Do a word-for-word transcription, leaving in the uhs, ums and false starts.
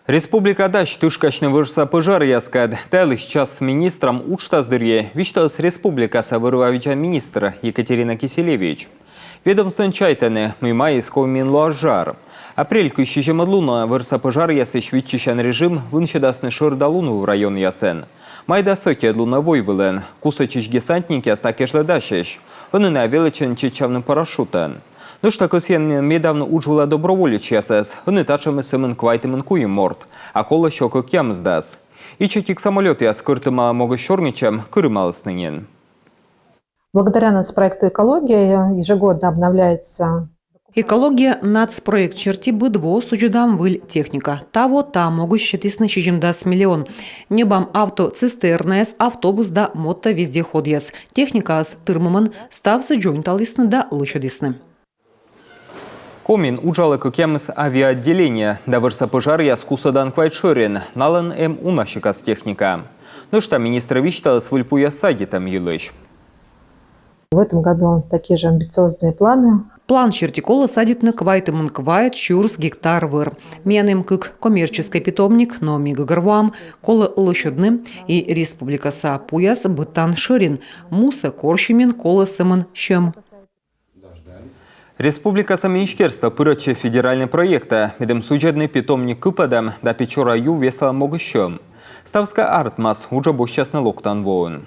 Республика дась тышкасьны вӧрса пӧжаръяскӧд. Та йылысь час министрӧм уджтас дырйи висьталіс республикаса вӧр-ва видзан министр Екатерина Киселевич. Ведомствоын чайтӧны, мый майыс Комиын лоас жар. Апрель кызь сизимӧд лунӧ вӧрса пӧжаръясысь виччысян режим вынсьӧдасны шӧр да лунвыв районъясын. Май дас ӧтиӧд лунӧ войвылын. Кусӧдчысь десантникъяс та кежлӧ дасьӧсь. Ӧні найӧ велӧдчӧны чеччавны парашютӧн. Нӧшта кӧсйӧны медавны удж вылӧ доброволечьясӧс. Ӧні татшӧмыс сӧмын квайтымын куим морт, а колӧ сё кӧкъямысдас. Ичӧтик самолётъяс кӧртымала могысь сёрнитчӧм кырымалісны нин. Благодаря нацпроекту «Экология» ежегодно обновляется. «Экология» нацпроект серти быд во судзӧдам выль техника. Таво та могысь сетісны сизимдас миллион. Ньӧбам автоцистернаяс, автобус да мотовездеходъяс. Техникаыс тырмымӧн, ставсӧ дзоньталісны да лӧсьӧдісны. Комиын уджалӧ кӧкъямыс авиаотделение. Да вӧрса пӧжаръяс кусӧдан квайт шӧрин. Налӧн эм уна сикас техника. Нӧшта министр висьталіс выльпуяс садитӧм йылысь. В этом году такие же амбициозные планы. План серти колӧ садитны квайтымын квайт сюрс гектар вӧр. Миян эм кык коммерческӧй питомник, но ми гӧгӧрвоам, колӧ лӧсьӧдны и республикаса пуяс быд тан шӧрин. Мусӧ корсьӧмӧн колӧ сӧмын сьӧм. Республикаса министерство пырӧдчӧ федеральнӧй проектӧ, медым судзӧдны питомник кыпӧдӧм да Печора ю весалӧм могысь сьӧм. Ставыс кӧ артмас, уджӧ босьтчасны локтан воын.